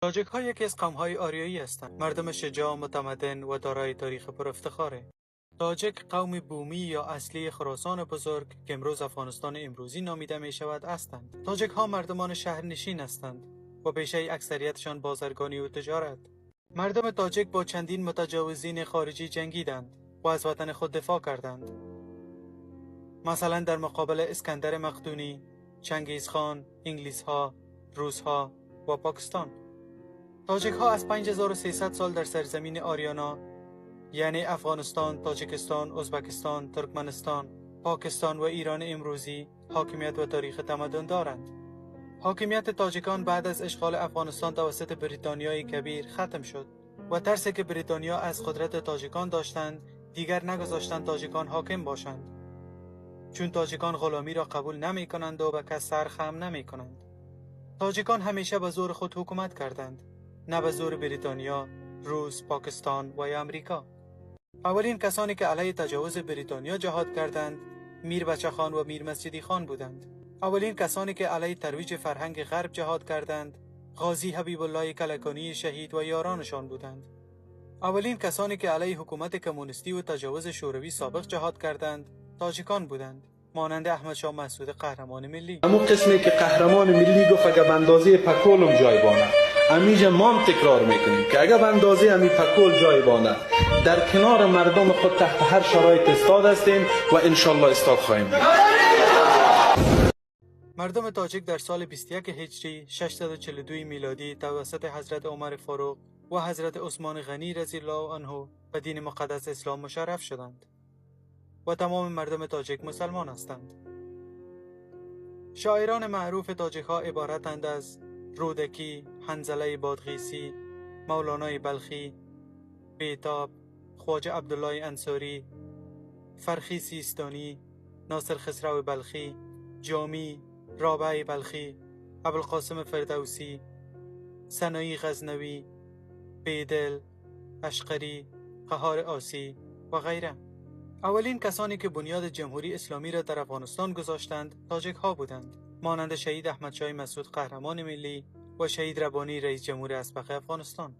تاجک ها یکی از قوم های آریایی هستند. مردم شجاع، متمدن و دارای تاریخ پرافتخاره. تاجک قوم بومی یا اصلی خراسان بزرگ که امروز افغانستان امروزی نامیده می شود هستند. تاجک ها مردمان شهرنشین هستند و پیشه اکثریتشان بازرگانی و تجارت. مردم تاجک با چندین متجاوزین خارجی جنگیدند و از وطن خود دفاع کردند. مثلا در مقابل اسکندر مقدونی، چنگیز خان، انگلیس ها، روس ها و پاکستان. تاجک ها از 5300 سال در سرزمین آریانا، یعنی افغانستان، تاجیکستان، ازبکستان، ترکمنستان، پاکستان و ایران امروزی حاکمیت و تاریخ تمدن دارند. حاکمیت تاجیکان بعد از اشغال افغانستان توسط بریتانیای کبیر ختم شد و ترسی که بریتانیا از قدرت تاجیکان داشتند دیگر نگذاشتند تاجیکان حاکم باشند، چون تاجیکان غلامی را قبول نمی کنند و به کس سر خم نمی کنند. تاجیکان همیشه به زور خود حکومت کردند، نه به زور بریتانیا، روس، پاکستان و یا امریکا. اولین کسانی که علیه تجاوز بریتانیا جهاد کردند میر بچه خان و میر مسجدی خان بودند. اولین کسانی که علیه ترویج فرهنگ غرب جهاد کردند غازی حبیب الله کلکانی شهید و یارانشان بودند. اولین کسانی که علیه حکومت کمونیستی و تجاوز شوروی سابق جهاد کردند تاجیکان بودند، مانند احمد شاه مسعود قهرمان ملی. همون قسمی که قهرمان ملی گفت اگه اندازه پکولم جای بانه، امیجا مام تکرار میکنیم که اگه اندازه امی پکول جای بانه، در کنار مردم خود تحت هر شرایط استاد هستیم و انشالله استاد خواهیم بود. مردم تاجیک در سال 21 هجری 642 میلادی توسط حضرت عمر فاروق و حضرت عثمان غنی رضی الله عنه به دین مقدس اسلام مشرف شدند و تمام مردم تاجیک مسلمان هستند. شاعران معروف تاجیک ها عبارتند از رودکی، حنظله بادغیسی، مولانای بلخی، بیتاب، خواجه عبدالله انصاری، فرخی سیستانی، ناصر خسرو بلخی، جامی، رابعه بلخی، ابوالقاسم فردوسی، سنایی غزنوی، بیدل، اشقری، قهار آسی و غیره. اولین کسانی که بنیاد جمهوری اسلامی را در افغانستان گذاشتند تاجیک ها بودند، مانند شهید احمد شاه مسعود قهرمان ملی و شهید ربانی رئیس جمهور اسبق افغانستان.